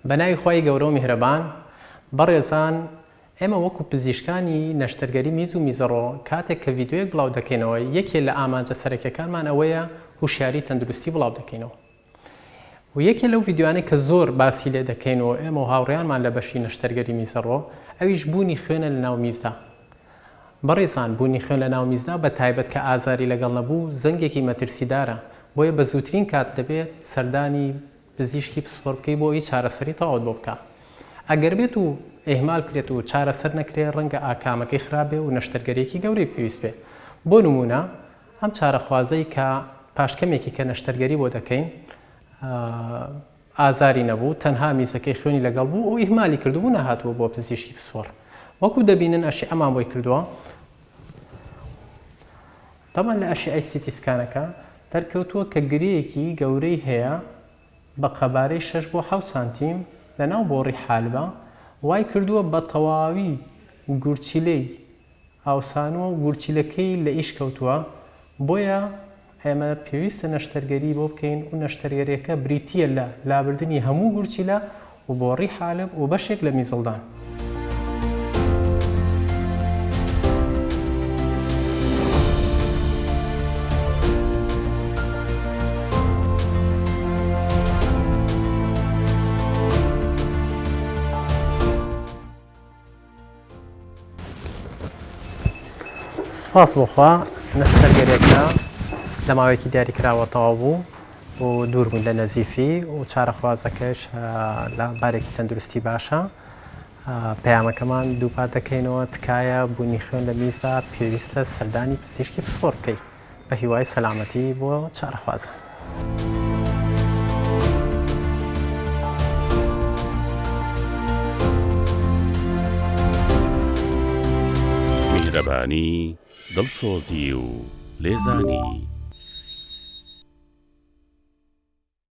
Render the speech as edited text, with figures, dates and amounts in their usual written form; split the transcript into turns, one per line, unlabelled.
بەناوی خوای گەورەو میهرەبان بەڕێزان ئێمە وەکو پزیشکانی نەشتەرگەری میز و میزەڕۆ کاتێک کە ڤیدیۆیەک بڵاو دەکەینەوە یەکێ لە ئامانجە سەرەکیەکانمان ئەوەیە هوشیاری تەندروستی بڵاو دەکەینەوە و یەکێ لەو ڤیدیۆیانەی کە زۆر باسی لێ دەکەین و ئێمە و هاوڕێیانمان لە بەشی نەشتەرگەری میزەڕۆ ئەویش بوونی خوێنە لە ناو میزدا بەڕێزان بوونی خوێن لە ناو میزدا بە تایبەت کە ئازاری لەگەڵ نەبوو زەنگێکی مەترسیدارە بۆیە بە زووترین کات دەبێت سەردانی پزیشکی پسپۆر بکەی بۆ ئەوی چارەسەری تەواوت بۆ بکا ئەگەر بێت و ئیهمال بکرێت و چارەسەر نەکرێ ڕەنگە ئاکامەکەی خراپ بێ و نەشتەرگەریەکی گەورەی پێویست بێ بۆ نموونە ئەم چارەخوازەی کە پاش کەمێکی کە نەشتەرگەری بۆ دەکەین ئازاری نەبوو تەنها میزەکەی خوێنی لەگەڵ بوو و ئیهمالی کردبوو نەهاتووە بۆ پزیشکی پسپۆڕ وەکو دەبینن ئەشیعەمان بۆی کردووە تەبعەن لە ئەشیعەی سیتی سکانەکە دەرکەوتووە کە گرێیەکی گەورەی هەیە بە قەبارەی شەش بۆ حەوت سانتیم لە ناو بۆڕی حالبە وای کردووە بە تەواوی گورچیلەی ئاوسانووە و گورچیلەکەی لە ئیش کەوتووە بۆیە ئێمە پێویستە نەشتەرگەری بۆ بکەین و نەشتەرگەریەکە بریتییە لە لابردنی هەموو گورچیلە و بۆڕی حالب و بەشێک لە میزڵدان. سوپاس بۆ خوا نەشتەرگەریەکە لە ماوەیەکی دیاریکراوە تەواو بوو و دوور بووین لە نەزیفی و چارەخوازەکەش لە بارێکی تەندروستی باشە پەیامەکەمان دووپات دەکەینەوە تکایە بوونی خوێن لە میزدا پێویستە سەردانی پزیشکی پسپۆڕ بکەی بە هیوای سەلامەتی بۆ چارەخوازان.
میهرەبانی، دڵسۆزی و لێزانی.